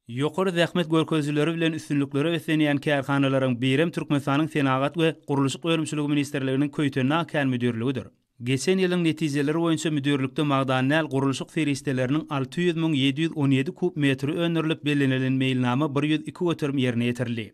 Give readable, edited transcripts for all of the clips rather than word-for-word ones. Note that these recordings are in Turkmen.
Ýokary zähmet görkezijileri bilen üstünliklere beslenýän kärhanalaryň birem Türkmenistanyň Senagat we gurluşyk önümçiligi ministrliginiň Köýtendag kän müdirligidir. Geçen ýylyň netijeleri boýunça müdirlikde magdan däl gurluşyk serişdeleriniň 600 717 kub metri öndürilip, bellenilen meýilnama 102% ýerine ýetirildi.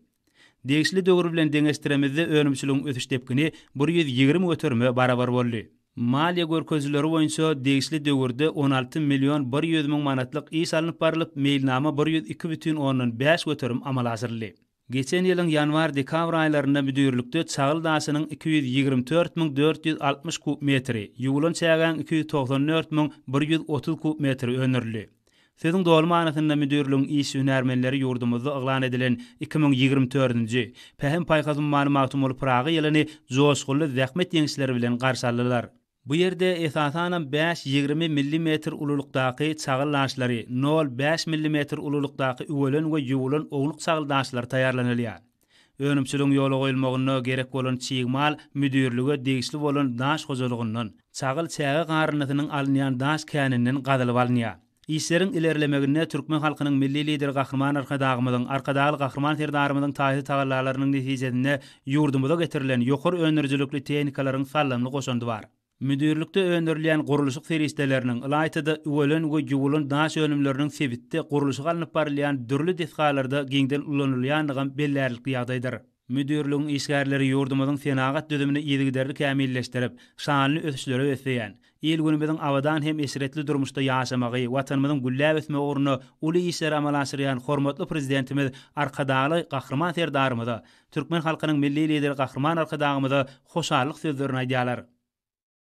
Degişli döwür bilen deňeşdiremizde önümçiligiň ösüş depgini 120 göterime barabar boldy. Maliýe görkezijileri boýunça degişli döwürde 16 million 100 müň manatlyk iş alnyp barlyp, meýilnama 102,5% amala aşyryldy. Geçen ýylyň ýanwar-dekabr aýlarynda müdirlikde çagyl daşynyň 224 460 kub metri, ýuwulan çägäň 294 130 kub metri öndürildi. Sözüň doly manysynda müdirligiň işçi-hünärmenleri ýurdumyzda yglan edilen 2024-nji, Pähim-paýhas ummany Magtymguly Pyragy ýylyny joşgunly zähmet ýeňişleri bilen garşy aldylar. Bu ýerde esasanam bäş 20 millimetr ululykdaky çagyl daşlary, nol, bäş millimetr ululykdaky üwelen we ýuwulan ownuk çagyl daşlary taýýarlanylýar. Önümçiligiň ýola goýulmagynda gerek bolan çig mal müdirlige degişli bolan daş hojalygyndan, çagyl çäge garyndysynyň alynýan daş käninden gazylyp alynýar. Işleriň ilerlemeginde türkmen halkynyň Milli Lideri Gahryman Arkadagymyzyň, Arkadagly Gahryman Serdarymyzyň taýsyz tagallalarynyň netijesinde ýurdumyza getirilen ýokary öndürijilikli tehnikalaryň saldamly goşandy bar. Müdirlikde öndürilýän gurluşyk serişdeleriniň, ylaýta-da üwelen we ýuwulan daş önümleriniň sebitde gurluşygy alnyp barylýan dürli desgalarda giňden ulanylýandygam bellärlikli ýagdaýdyr. Müdirligiň işgärleri ýurdumyzyň senagat düzümini yzygiderli kämilleşdirip, şanly ösüşlere besleýän, il-günümiziň abadan hem eşretli durmuşda ýaşamagy, Watanymyzyň gülläp ösmegi ugrunda uly işleri amala aşyrýan hormatly Prezidentimiz Arkadagly Gahryman Serdarymyza, türkmen halkynyň Milli Lideri Gahryman Arkadagymyza hoşallyk sözlerini aýdýarlar.